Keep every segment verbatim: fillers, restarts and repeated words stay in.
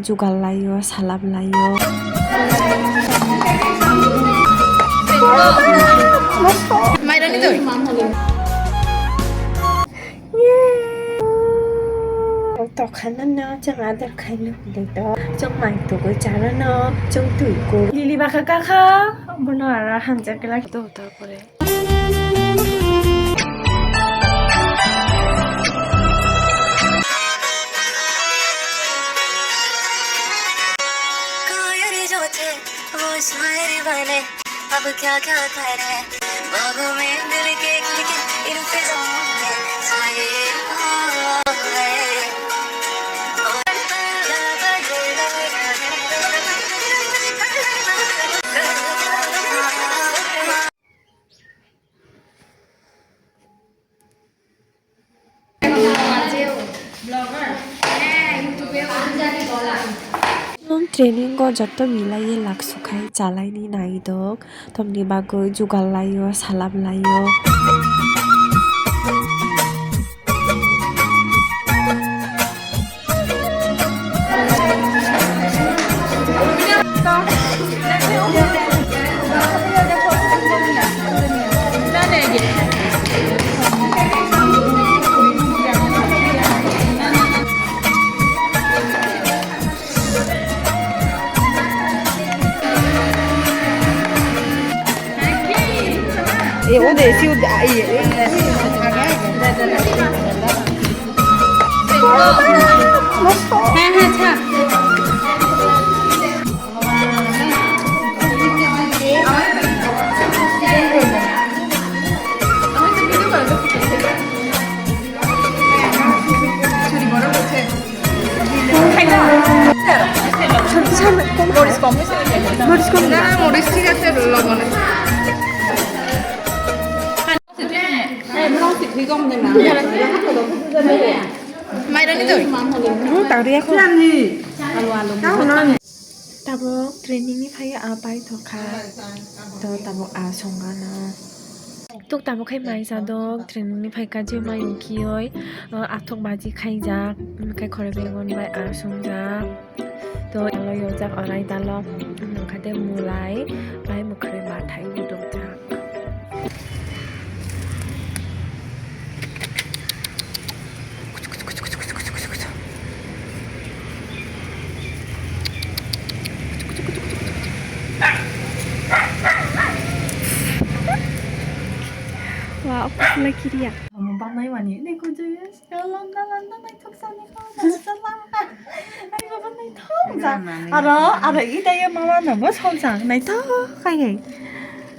jugal laio, salap laio. Tokha nano chwng adar khaino hinwi to. Chwng mai tugwi chara no, chwng twi ko. Lili baka kakha, bono ara hamjak glak to tarpore. कायर जो थे वो शायर बने, अब क्या क्या करे, बागों में दिल के खिलके इंतजाम है, आए, आए। Training o joto milaiwi laksukhai chalaini naidok, tomni bagwi jugal laio, salap laio. Eh, o de, si, o de, ah, iya, iya, iya. Heh, heh, cha. Moris kom. Moris kom. Na, moris thik ase, lobone. Mairani doi. Hmm, tangriya ko. Tabuk training ni phai a pai thokha. To tabuk a songana. Tuk tabuk khai mai jadok training ni phai ka je mai ukioi, uh, athok baji khaijak, um, khai khorok bai a songjak. To alo yojak orai dalo, um, khade mulai, bai mukhre bathai udogjak. Wah, aku pula kiri ya. Kamu banai mani, ini ku jayas, kalau nana nana itu sana kau nana salah. Ai baba nai thong sa. Aro, aro ita ya mama no bo song sa, nai thong kai.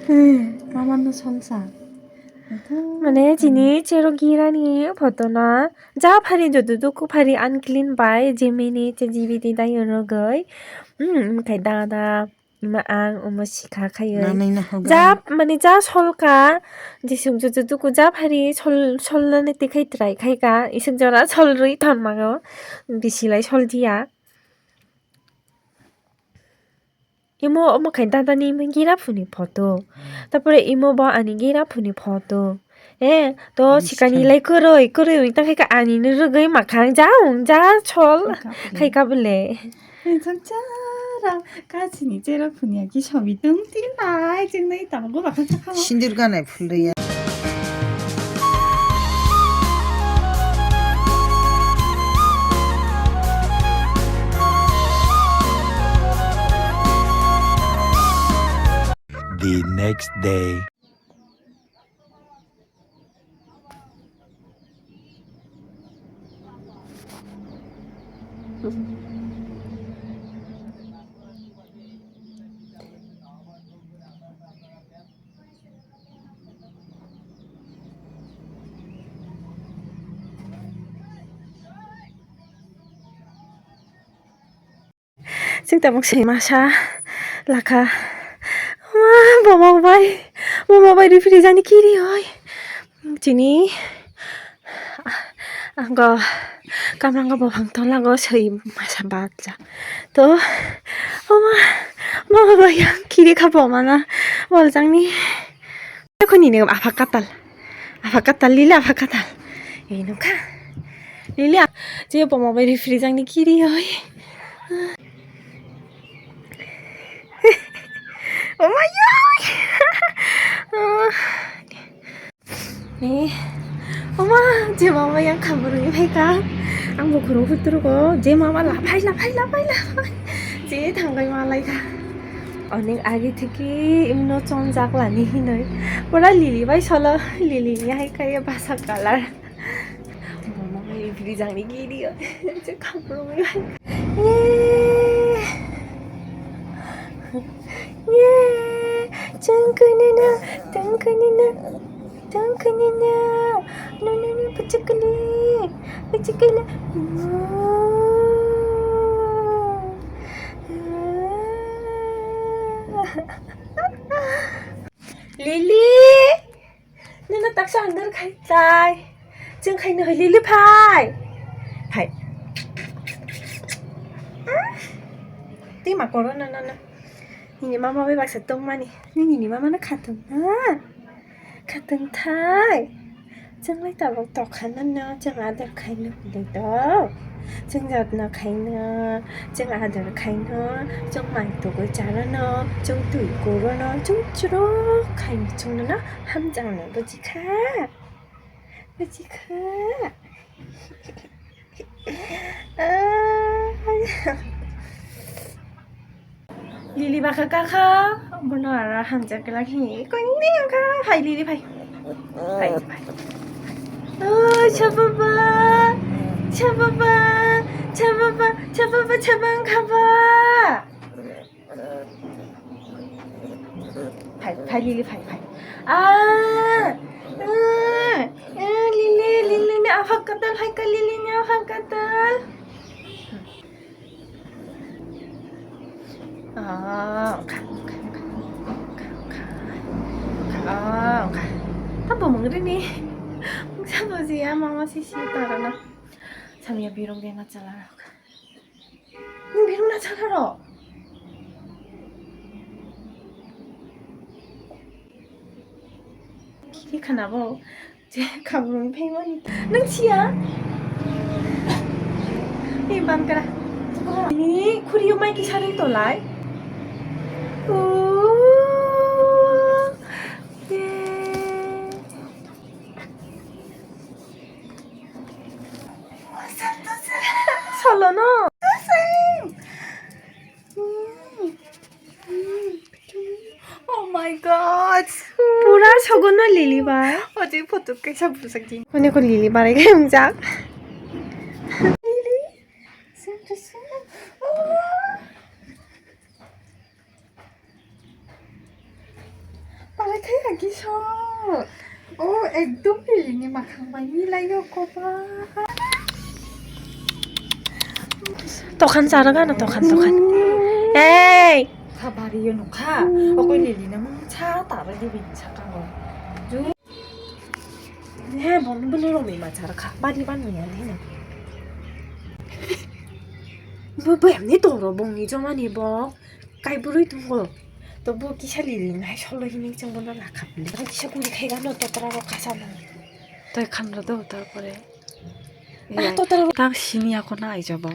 Hmm, mama no song sa. Mane chini chero gira ni photo na. Ja phari joto duk phari unclean bai Gemini ChatGPT dai rogoi. Hmm, kai dada. Ima ang omo sikha khayo. Nanai na hoga. Ja, mane ja solka, jisuk juju duku ja phari sol, solnani tikhai try khaika, isuk jora solrwi thangmango, bisilai soldiya. Imo omo khai dadani imo gira phuni photo. Tapore imo bo ani gira phuni photo. Eh, to sikani lai kwrwi, kwrwi wng tang khe ani ni rwgwi makhang ja wng ja sol khai ka bwle. Chara kachini chera phuni aki sobi tong tin nai chwng nai tamo go bakha sakha. Sindur ganai phulriya. The next day. Chwng tabuk se masa lakha. Wah, bomo bai, bomo bai rifri jani kiri oi. Chini angko kamrango bophang tolago soi masa bakja. To, oma, bomo bai yang kiri kha bomana boljangni. Khoni ne apha katal. Apha katal, lila apha katal. Ei nokha. Lila, je bomo bai rifri jangni kiri oi. Oh my God! Eh, oma, je mama yang khaburwi phaikha. Ang bukhurok huturgo, je mama laphai, laphai, laphai, laphai. Je thangwi malaikha. Onek age theke imno chonjak lani hinwi. Pura lili bai solo, lili ni hai kaya basa colour. Mama, mama, ini beli jang ni gini ya. Cek kampung ya. Ye. Ye. Cengkenina, cengkenina, cengkenina. No, no, no, pecekeli, pecekeli. Lili. Nana taksa andar khai tai. Chwng khai no lili phai. Phai. Twi ma koro na na na. Nini mama bai baksa tongmani. Nini mama no khatung na. Khatung thai. Chwng lai tabuk tokha na no chwng adar khai no hwnwi to. Chwng jotno khai no, chwng adar khai no, chwng mai tugwi cha rw no, chwng twi kuro no, chwng chwrwk khai no chwng no. Hamjakno buji kha, buji kha. Lili baka kaka, bono ara hamjak lagi. Koi ni kaka, hai Lili phai. Phai, phai. Oh, chababa, chababa, chababa, chababa, chabang khaba. Phai, phai, Lili, phai, phai. Ah, ah, ah, Lili, Lili ni aphak katal, hai ka Lili ni aphak katal. Ah, kha, kha, kha. Ah, kha. Ta bo mangri ni. Sa bo si ya, mama si si ta na. Samya birong de ma chala. Nwng bini na chana ro. Kiri khana bo. Je khabrung phai mani. Nwng siya. Ei bangkara. Ni khuriyo mai kisa ri tolai. Ooh. Ye. Solo no. Oh my God. Pura sogo no Lili bai. Ojek photo kaisa bujak di. Kone ko Lili bai khe ungjak. Lili. Sing sing. Oh. Parai khai agi so. O ekdom Lili ni makhang bai milai o kopa. Tokan chara gana tokan tokan. Hey. Kha bari yo nukha. Okoi Lili na mung cha tara di bin cha kango. He, bo, bo norok ni machar kha, bari ban ni ani na. Bo, bo, ani toro bongni joma ni bo, kai bwrwi tongo. To bo kisa Lili nai solo hini chang bo na lakha bili. Bo kisa kuri khai gano totra ro kasa na. Tai khan ro do, tarpore. Ah, totra ro. Tang sini ako na ai jabo.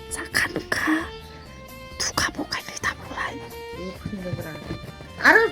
Sakha nukha, thukha bo khainai tabuk lai. Aro